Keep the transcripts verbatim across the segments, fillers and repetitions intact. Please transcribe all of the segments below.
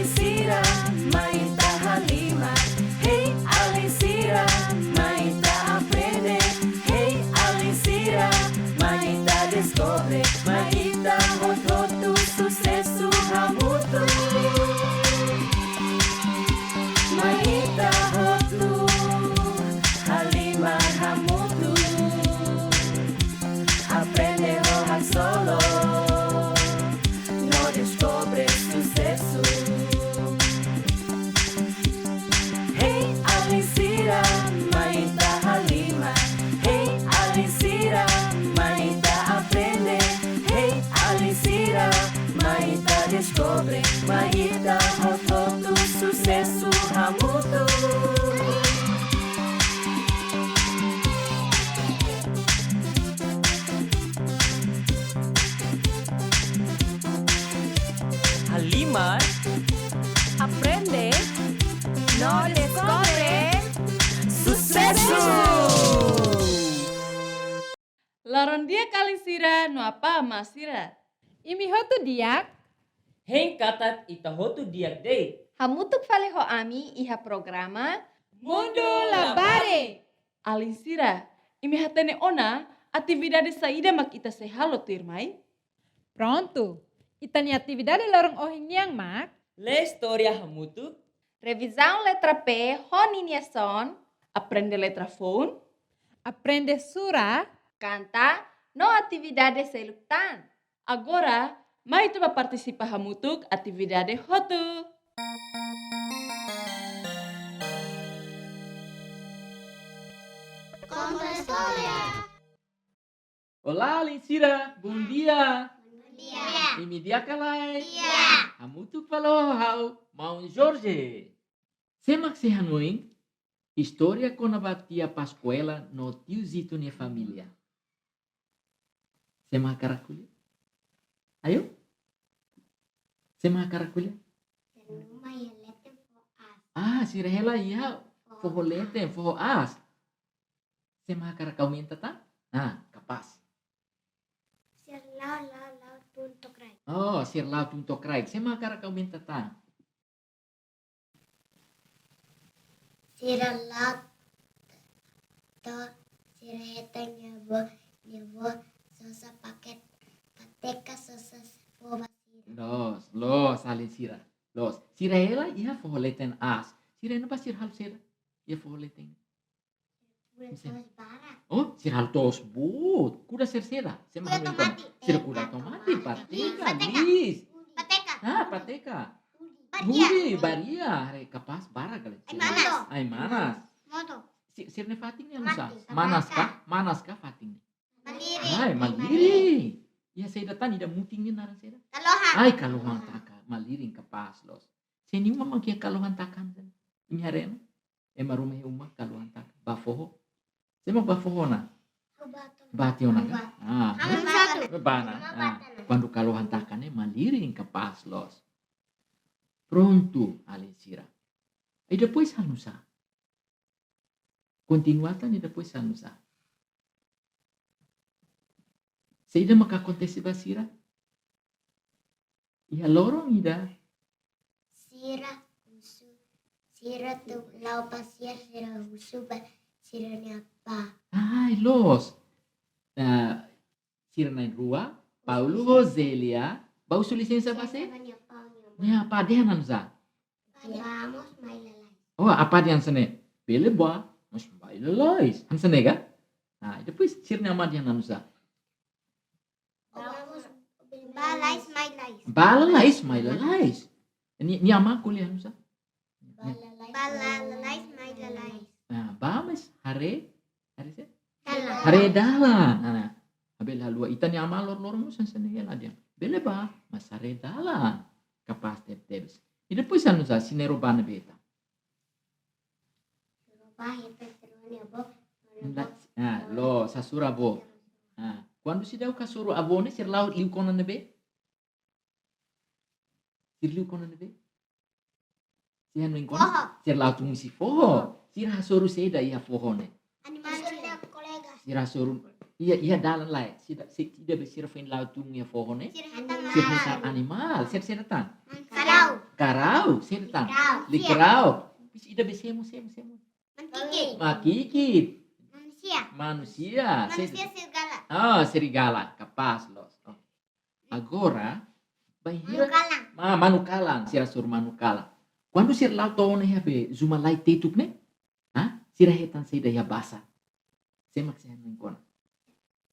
Sira, mai ita halimar. Hey, alin sira, mai ita aprende. Hey, alin sira, mai ita deskobre. Mai ita hotu-hotu susesu hamutuk. Mai ita hotu halimar hamutuk. Aprende ho haksolok no deskobre susesu. Hey, alin sira, mai ita halimar. Hey, alin sira, mai ita aprende. Hey, alin sira, mai ita deskobre. Mai ita hotu-hotu susesu hamutuk. Halimar, aprende no deskobre susesu. Loron di'ak alin sira no apá amá sira. Imi hotu di'ak? Hein katak ita hotu di'ak de'it. Hamutuk fali ho ami iha programa Mundu Labarik. Alin sira, imi hatene ona atividade saida mak ita sei halo tuirmai? Prontu. Ita-nia atividade loron ohin nian mak lee istória hamutuk, revizaun letra P ho ninia son, aprende letra foun, aprende sura, kanta no atividade seluk tan. Agora, mai ita bá partisipa hamutuk atividade hotu. Conta a história. Olá, alin sira, bondia. Bondia. Imi di'ak ka lae? Di'ak. Hamutuk fali ho ha'u, maun Jorge. Sé mak sei hanoin istória kona-ba tia Pascoela no tiu Zito nia família? Sé mak hakarak ko'alia? Ayo. Sé mak hakarak ko'alia? Sira numa iha leten foho aas. Ah, sira hela iha foho leten, foho aas. Sé mak hakarak aumenta tan? Ah, kapás. Sira la'o, la'o, la'o tun to'o kraik. Oh, sira la'o tun to'o kraik. Sé mak hakarak aumenta tan? Sira la'o to'o sira hetan nia avó, nia avó sosa paket, pateka sosa foho ba sira. Loos, loos, alin sira. Loos. Sira hela iha foho leten aas. Sira iha ne'ebá sira halo saida iha foho leten? Kuda to'os barak. Oh, sira halo to'os boot. Kuda saida-saida? Sé mak hanoin kona? Kuda tomate. Sira kuda tomate, tomate, pateka, liis. Pateka. Ah, pateka. Hudi, baria. Hudi, baria. Haree kapás barak kali. Ai-manas. Ai-manas. Modo. Si-, sira-nia fatin ne'e nu'usá? Tomate. Manas ka? Manas ka fatin ne'e? Malirin. Ai, malirin. Iha saida tan ida mutin ne'e naran saida? Kalohan. Ai, kalohan taka. Malirin kapás loos. Sé nia uma mak iha kalohan taka hanesan ne'e? Imi haree ona? Ema ruma iha uma kalohan taka. Bá foho. Sé mak bá foho ona? Bá tiha ona ka? Bá. Ah. Ha'u bá tiha ona. Bá ona. Ha'u bá tiha ona. Ah. Kuandu kalohan taka ne'e malirin kapás loos. Prontu, alin sira. I depois halo nu'usá? Kontinua tan i depois halo nu'usá? Saida mak akontese ba sira? Iha loron ida. Sira husu, sira atu la'o pasiar, sira husu ba sira-nia apá. Ai, loos. Ah, sira na'in-rua, Paulo ho Zélia, bá husu lisensa ba sé? Lisensa ba nia apá, nia apá. Nia apá dehan nu'usá? Bá mós mai lalais. Oh, apá dehan hanesan ne'e: bele bá, mas mai lalais. Hanesan ne'e ka? Ah, depois sira-nia amá dehan nu'usá? Bá mós, bá lalais, mai lalais. Bá lalais, mai lalais. Nia, nia amá ko'alia nu'usá? Bá lalais, bá lalais, mai lalais. Ah, bá mas haree, haree sé? Dalan. Haree dalan. Nah, nah. Bele haluha. Ita-nia amá lor-, loron mós hanesan ne'e hela dehan: bele bá, mas haree dalan. Kapás tebetebes. I depois halo nu'usá, sira na'in-rua bá ne'ebé tan? Sira bá hetan sira-nia avó. La, ah, loos, hasoru avó. Ah, kuandu seidauk hasoru avó ne'e, sira la'o liu kona ne'ebé? Sira liu kona ne'ebé? Sira hanoin kona? Foho. Sira la'o tun husi foho. Foho. Sira hasoru saida iha foho ne'e? Animál. Sira-nia kolega. Sira hasoru iha, iha dalan lai. Sira, se, sira be sira foin la'o tun iha foho ne'e? Sira hetan animál. Sira hetan animál. Sira, sira hetan? Maun sarau. Karau, saida tan? Likrau. Likrau. Depois ida be semo, semo, semo. Makikit. Makikit. Manusia. Manusia. Manusia serigala. Ah, serigala. Kapás loos. Oh. Agora, bainhira manu-kalan. Ah, manu-kalan, sira hasoru manu-kalan. Kuandu sira la'o to'o ona iha be Zuma Lai Tetuk ne'e, ah, sira hetan saida iha basá? Sé mak sei hanoin kona?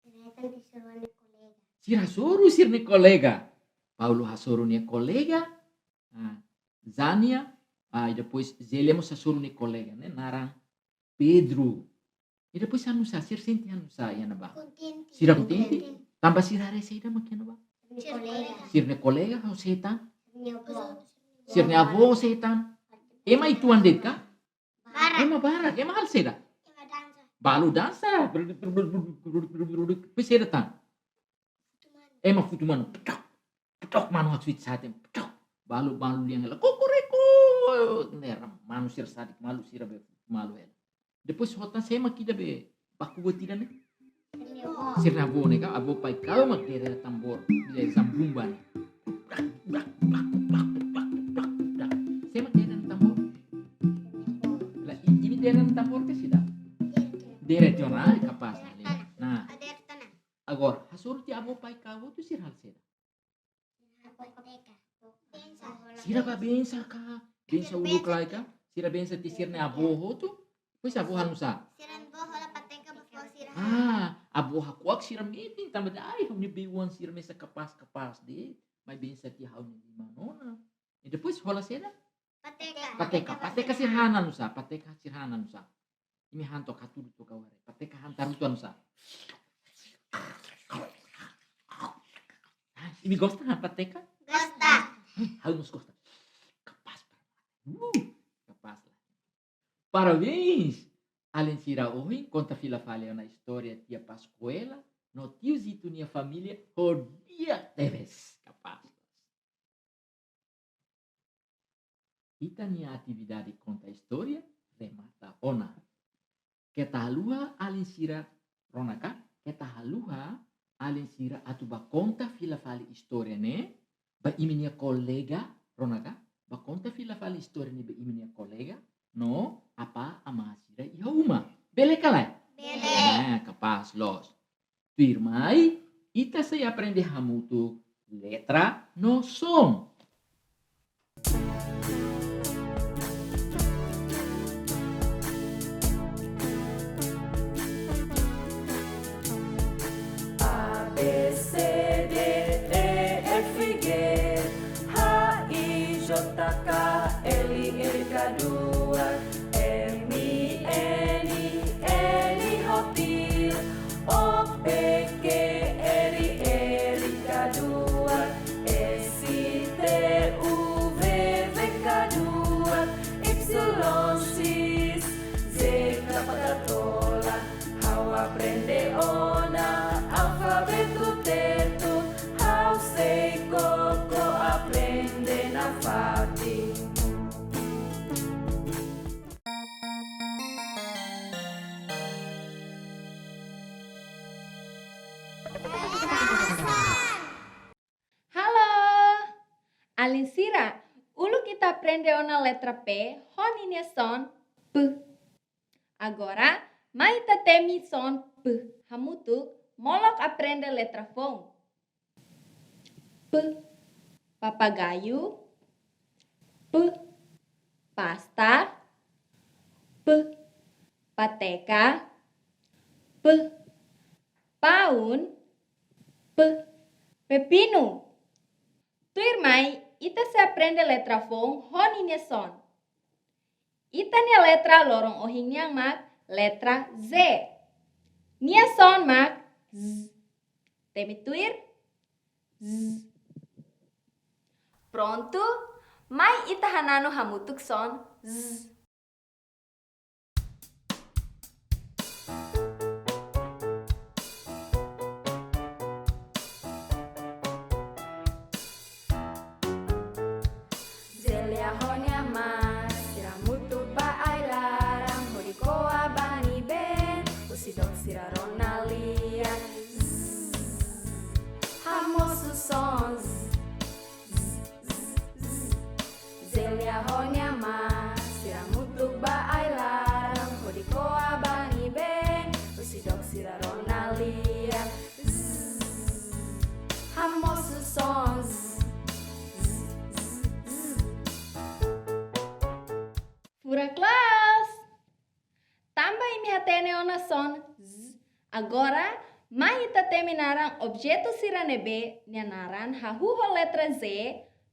Sira hetan sira-nia kolega. Sira hasoru sira-nia kolega. Paulo hasoru nia kolega. Ah, Zania, ah, i depois Zélia mós hasoru nia kolega, ne'e naran Pedro. I depois halo nusá, sira sente halo nusá iha ne'ebá? Kontente. Sira kontente? Kontente. Tanba sira haree saida mak iha ne'ebá? Sira-nia kolega. Sira-nia kolega, ho sé tan? Sira-nia avó. Sira-nia avó ho sé tan? Ema uitoan de'it ka? Barak. Ema barak, ema halo saida? Ema dansa. Balu dansa. Depois saida tan? Ema futu manu. Putok, putok, manu haksoit sa'e tan. Putok. Balu, balu dehan hela. Kokoreko. Ne'e, manu sira sadik malu, sira be malu hela. Depois hotu sé mak ida be baku buat ida ne'e? Sira-nia avó. Sira-nia avó ne'e ka, avó Paikau mak dere tambor, dere zambrumba ne'e. Blak, blak, blak. Sé mak dere tambor? Lah, i-, imi dere tambor ka seidauk? Dere tiha ona, kapás. Nah. Agora, hasoru tiha avó Paikau hotu sira halo saida? Sira bá bensa ka? Bensa uluk lai ka? Sira bensa tiha sira-nia avó hotu? Depois avó halo nusá? Sira-nia avó hola pateka ba fó sira. Ah, avó hakuak sira metin tanba dehan, ai, ha'u-nia bei-oan sira mesak kapás-kapás de'it, mai bensa tiha ha'u-nia liman ona. I depois hola saida? Pateka. Pateka, pateka sira hana nusá, pateka sira hana nusá. Imi han to'o hatudu to'o kaware. Pateka han tarutu nusá. Imi gosta han pateka? Gosta. Ha'u mós gosta. Kapás para. Uh, kapás lah. Parabéns. Alin sira ohin konta fila fali ona istória Tia Pascuela no Tiu Zito nia família ho di'ak tebes. Kapás. Ita-nia atividade konta istória remata ona. Keta haluha alin sira, rona ka? Keta haluha alin sira atu bá konta fila fali istória ne'e ba imi-nia kolega, rona ka? Bá konta fila fali istória ne'e ba imi-nia kolega no apá amá sira iha uma. Bele ka lae? Bele. Nah, kapás loos. Tuirmai, ita sei aprende hamutuk letra no son. A, B, C, D, E, F, G, H, I, J, K, L, L, K, duar, M, N, N, hotu, O, P, Q, R, R, K, duar, S, T, U, V, V, K, duar, Y, X, Z, K, K, tola. Ha'u aprende ona alfabetu Tetun, ha'u sei koko aprende nafatin. Halo! Alin sira, uluk ita aprende ona letra P, ho ninia son P. Agora, mai ita temi son P hamutuk, molok aprende letra foun. P, papagaiu. P, pasta. P, pateka. P, paun. P, pepinu. Tuirmai, ita sei aprende letra foun ho ninia son. Ita-nia letra loron ohin nian mak letra Z. Nia son mak Z. Temi tuir? Z. Prontu, mai ita hananu hamutuk son Z. Zélia ho nia amá, sira hamutuk bá ai-laran, hodi ko'a bani-been, husi dook sira rona lia. Zzz, hamosu son, zzz, zzz, zzz. Ho nia mane, sira hamutuk ba ai-laran, hodi ko'a ba ne'ebé, husi dook sira rona lia. Zzz, hamosu son, zzz, zzz, zzz. Furak loos. Tanba imi hatene ona son zzz, agora mai ita temi naran objetu sira ne'ebé nia naran hahú ho letra Z,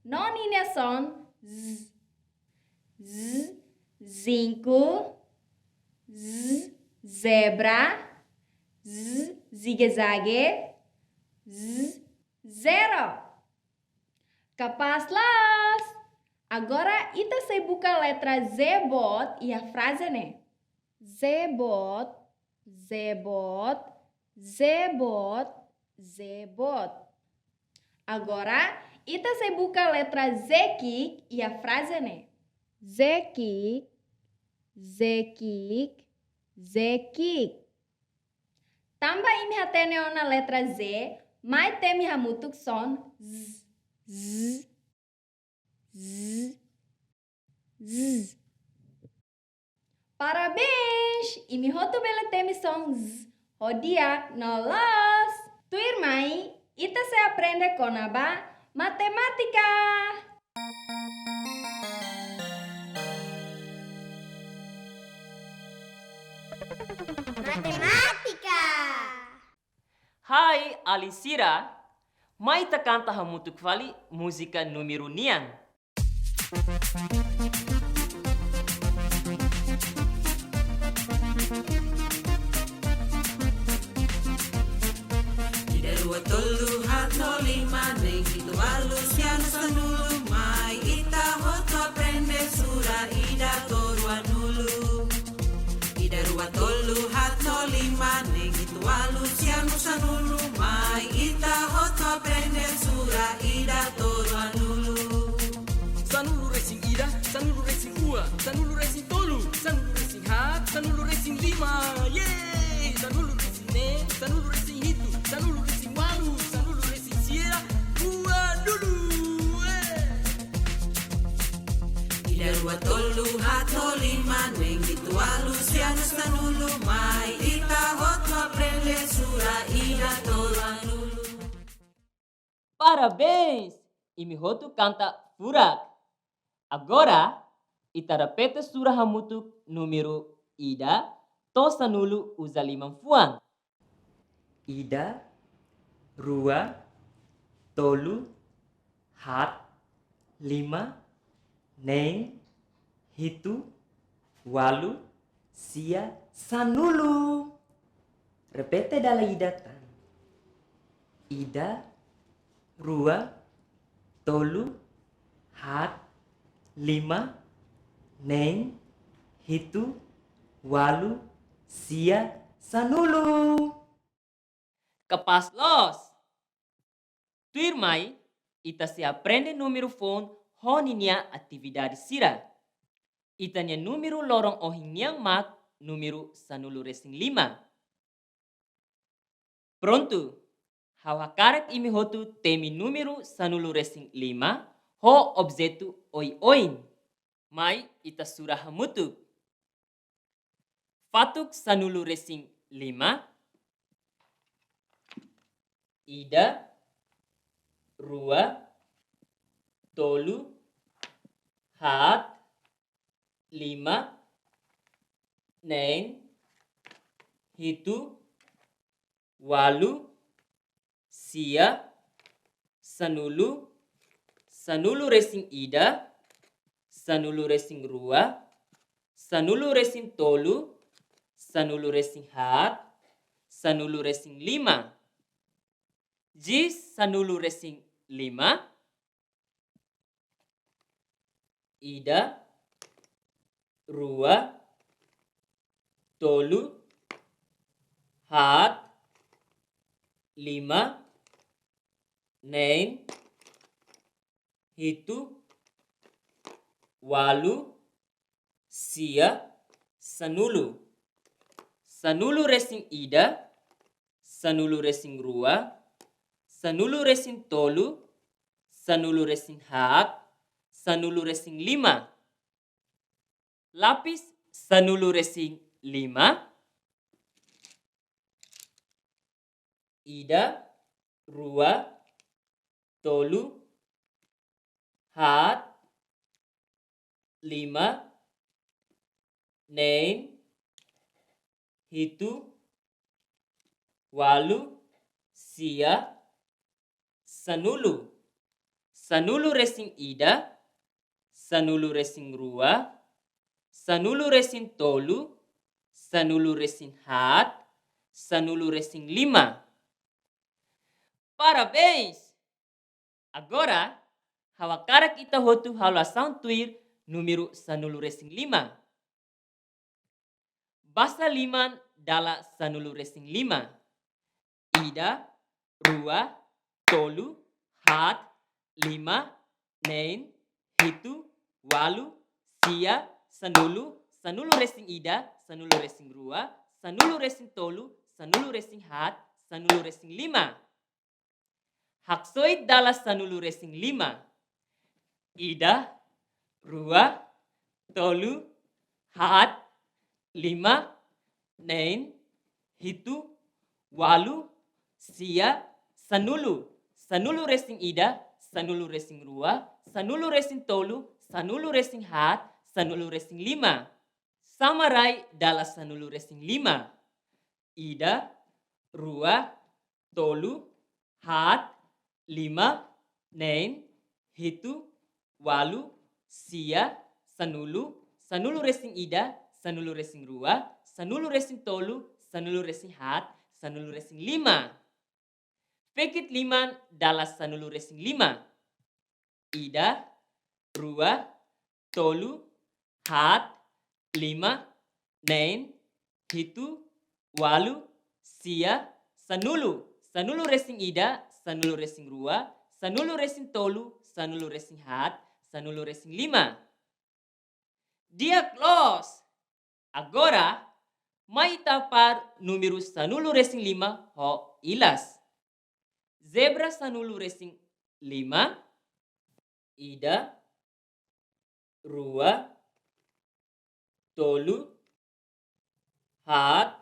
no ninia son zzz. Zzz, zinku. Zzz, zebra. Zzz, zigue-zague. Zzz, zero. Kapás loos! Agora ita sei buka letra Z boot iha fraze ne'e. Z boot, Z boot, Z boot, Z boot. Agora ita sei buka letra Z ki'ik iha fraze ne'e. Z ki'ik, Z ki'ik, Z ki'ik. Tanba imi hatene ona letra Z, mai temi hamutuk son zzz, zzz, zzz, zzz. Parabéns! Imi hotu bele temi son zzz ho di'ak no loos. Tuirmai, ita sei aprende kona-ba matemátika. Matemátika. Hai, alin sira, mai ita kanta hamutuk fali múzika númeru nian. Ida, rua, tolu, haat, lima, neen, hitu, ualu, sia, sanulu, mai ita hotu aprende sura ida to'o ruanulu. Ida, rua, tolu, haat, lima, neen, hitu, ualu, sia, sanulu, mai ita hotu aprende sura ida to'o ruanulu. Sanulu-resin-ida, sanulu-resin-rua, sanulu-resin-tolu, sanulu-resin-haat, sanulu-resin-lima. Yeay! Sanulu-resin-neen, sanulu-resin-hitu, sanulu-resin-ualu, sanulu-resin-sia, ruanulu. Eh! Ida, rua, tolu, haat, lima, neen, hitu, ualu, sia, sanulu, mai ita hotu aprende sura ida to'o ruanulu. Parabéns! Imi hotu kanta furak. Agora, ita repete sura hamutuk númeru ida to'o sanulu uza liman-fuan. Ida, rua, tolu, haat, lima, neen, hitu, ualu, sia, sanulu. Repete dala ida tan. Ida, rua, tolu, haat, lima, neen, hitu, ualu, sia, sanulu. Kapás loos! Tuirmai, ita sei aprende númeru foun ho ninia atividade sira. Ita-nia númeru loron ohin nian mak númeru sanulu-resin-lima. Prontu, ha'u hakarak imi hotu temi númeru sanulu-resin-lima ho objetu oioin. Mai ita sura hamutuk. Fatuk sanulu-resin-lima. Ida, rua, tolu, haat, lima, neen, hitu, ualu, sia, sanulu, sanulu-resin-ida, sanulu-resin-rua, sanulu-resin-tolu, sanulu-resin-haat, sanulu-resin-lima. Jis sanulu-resin-lima. Ida, rua, tolu, haat, lima, neen, hitu, ualu, sia, sanulu. Sanulu-resin-ida, sanulu-resin-rua, sanulu-resin-tolu, sanulu-resin-haat, sanulu-resin-lima. Lapis sanulu-resin-lima. Ida, rua, tolu, haat, lima, neen, hitu, ualu, sia, sanulu. Sanulu-resin-ida, sanulu-resin-rua, sanulu-resin-tolu, sanulu-resin-haat, sanulu-resin-lima. Parabéns! Agora, ha'u hakarak ita hotu halo asaun tuir númeru sanulu-resin-lima. Basa liman dala sanulu-resin-lima. Ida, rua, tolu, haat, lima, neen, hitu, ualu, sia, sanulu, sanulu-resin-ida, sanulu-resin-rua, sanulu-resin-tolu, sanulu-resin-haat, sanulu-resin-lima. Haksoit dala sanulu-resin-lima. Ida, rua, tolu, haat, lima, neen, hitu, ualu, sia, sanulu. Sanulu-resin-ida, sanulu-resin-rua, sanulu-resin-tolu, sanulu-resin-haat, sanulu-resin-lima. Sama rai dala sanulu-resin-lima. Ida, rua, tolu, haat, lima, neen, hitu, ualu, sia, sanulu, sanulu-resin-ida, sanulu-resin-rua, sanulu-resin-tolu, sanulu-resin-haat, sanulu-resin-lima. Fekit liman dala sanulu-resin-lima. Ida, rua, tolu, haat, lima, neen, hitu, ualu, sia, sanulu. Sanulu-resin-ida, sanulu-resin-rua, sanulu-resin-tolu, sanulu-resin-haat, sanulu-resin-lima. Di'ak loos. Agora, mai ita hapar númeru sanulu-resin-lima ho ilas. Zebra sanulu-resin-lima. Ida, rua, tolu, haat,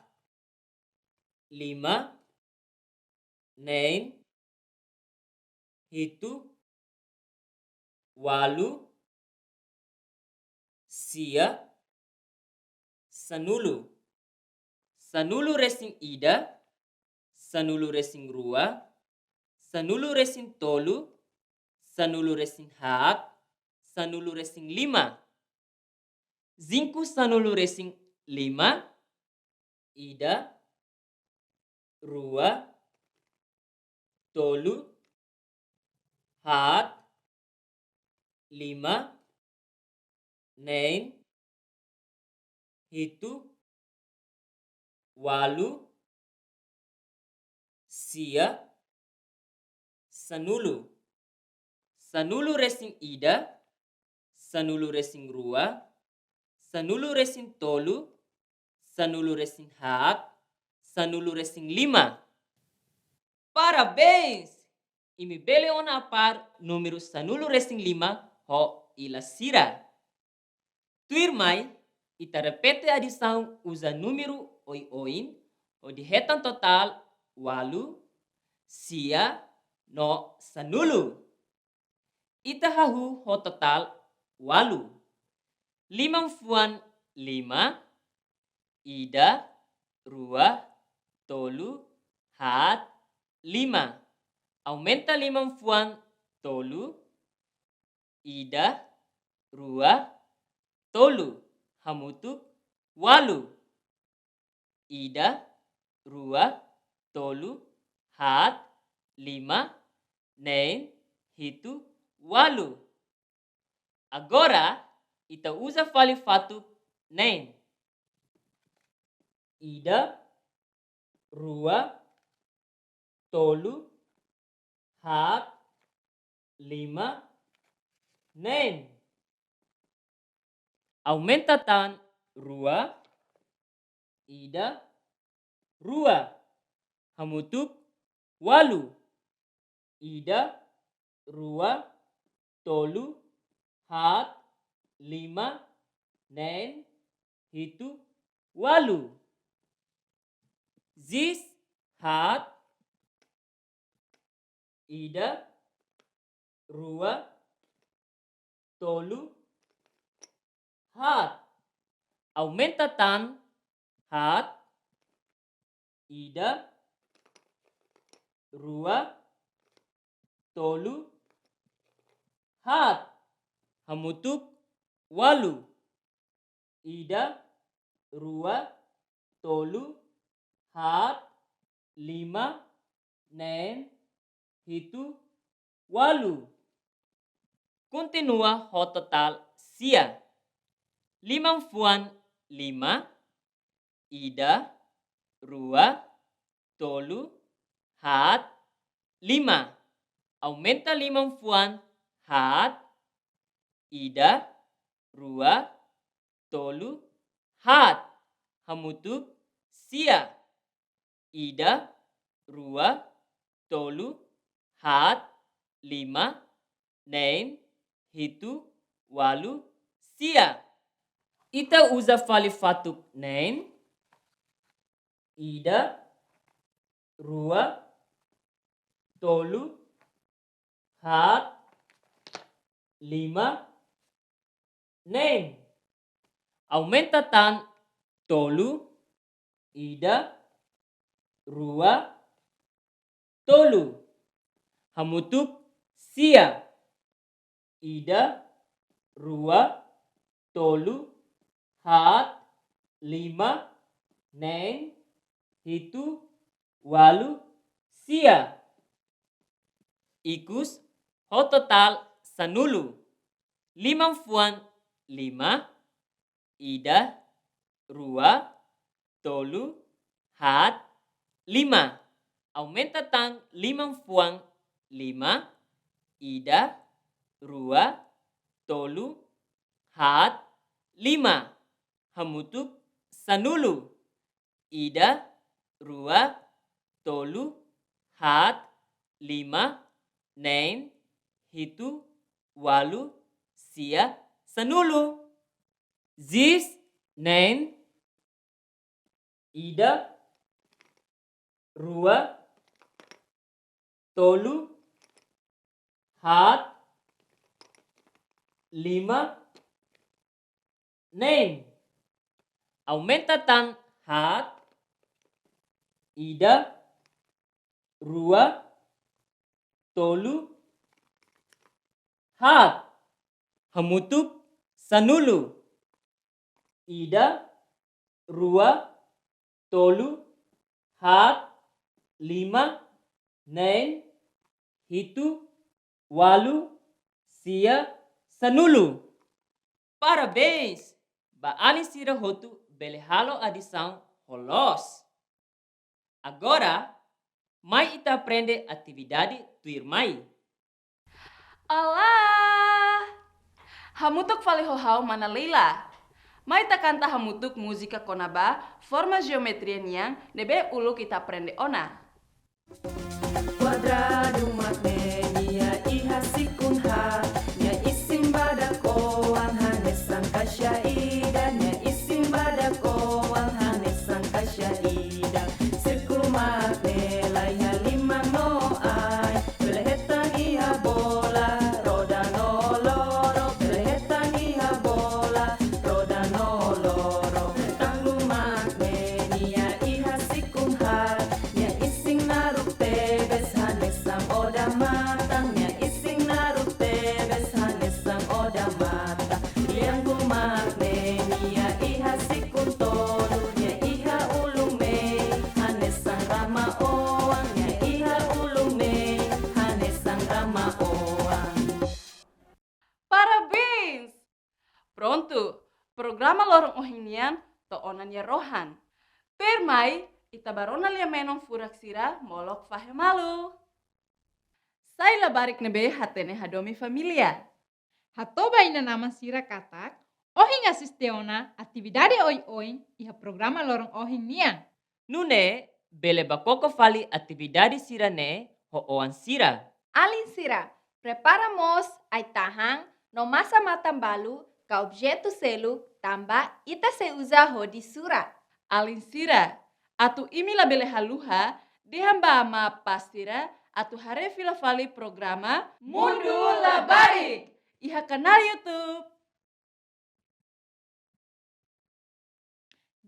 lima, neen, hitu, ualu, sia, sanulu. Sanulu-resin-ida, sanulu-resin-rua, sanulu-resin-tolu, sanulu-resin-haat, sanulu-resin-lima. Zinku sanulu-resin-lima. Ida, rua, tolu, haat, lima, neen, hitu, ualu, sia, sanulu. Sanulu-resin-ida, sanulu-resin-rua, sanulu-resin-tolu, sanulu-resin-haat, sanulu-resin-lima. Parabéns! Imi bele ona hapar númeru sanulu-resin-lima ho ilas sira. Tuirmai, ita repete adisaun uza númeru oioin, hodi hetan totál ualu, sia, no sanulu. Ita hahú ho totál ualu. Liman-fuan lima, ida, rua, tolu, haat, lima. Aumenta liman-fuan tolu, ida, rua, tolu, hamutuk ualu. Ida, rua, tolu, haat, lima, neen, hitu, ualu. Agora, ita uza fali fatuk neen. Ida, rua, tolu, haat, lima, neen. Aumenta tan rua, ida, rua, hamutuk ualu. Ida, rua, tolu, haat, lima, neen, hitu, walu. Zis, haat, ida, rua, tolu, haat. Aumenta tan, haat, ida, rua, tolu, haat. Hamutuk, walu. Ida, rua, tolu, haat, lima, neen, hitu, walu. Kontinua ho totál sia. Liman-fuan lima, ida, rua, tolu, haat, lima. Aumenta liman-fuan, haat, ida, rua, tolu, haat. Hamutuk, sia. Ida, rua, tolu, haat, lima, neen, hitu, walu, sia. Ita uza fali fatuk neen. Ida, rua, tolu, haat, lima, neen. Aumenta tan tolu, ida, rua, tolu. Hamutuk sia. Ida, rua, tolu, haat, lima, neen, hitu, walu, sia. Ikus ho totál sanulu. Liman-fuan lima, ida, rua, tolu, haat, lima. Aumenta tan liman-fuan lima, ida, rua, tolu, haat, lima. Hamutuk sanulu. Ida, rua, tolu, haat, lima, neen, hitu, walu, sia, sanulu. Zis neen, ida, rua, tolu, haat, lima, neen. Aumenta tan haat, ida, rua, tolu, haat. Hamutuk sanulu. Ida, rua, tolu, haat, lima, neen, hitu, walu, sia, sanulu. Parabéns! Ba alin sira hotu bele halo adisaun ho loos. Agora, mai ita aprende atividade tuirmai. Olá! Hamutuk fali ho ha'u mana Leila. Mai ita kanta hamutuk múzika kona-ba forma jeometria nian ne'ebé uluk ita aprende ona. Kuadradu mak ne'e nia iha sikun haat, nia isin badak-oan hanesan kaixa ida, nia isin badak-oan hanesan kaixa ida. Sírkulu mak ne'e laiha liman no ain, bele hetan iha bola, roda no loro, bele hetan iha bola, roda no loro. Retángulo mak ne'e nia iha sikun haat, nia isin naruk tebes hanesan odamatan, nia isin naruk tebes hanesan odamatan. Triángulo mak ne'e nia iha sikun tolu, nia iha ulun mehi hanesan rama-oan, nia iha ulun mehi hanesan rama-oan. Parabéns! Prontu, programa loron ohin nian to'o ona nia rohan. Tuirmai, ita ba rona lia-menon furak sira molok fahe malu. Sai labarik ne'ebé hatene hadomi família. Hato'o ba inan-aman sira katak ohin asiste ona atividade oioin iha programa loron ohin nian. Nune'e bele ba koko fali atividade sira-ne'e ho oan sira. Alin sira, prepara mós ai-tahan no masa-matan balu ka objetu seluk tanba ita sei uza hodi sura. Alin sira, atu imi labele haluha, dehan ba amá apá sira atu haree fila fali programa Mundu Labarik iha kanál YouTube.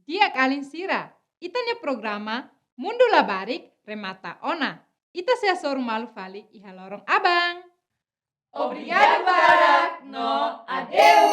Di'ak alin sira, ita-nia programa Mundu Labarik remata ona. Ita sei hasoru malu fali iha loron aban. Obrigadu barak no adeus.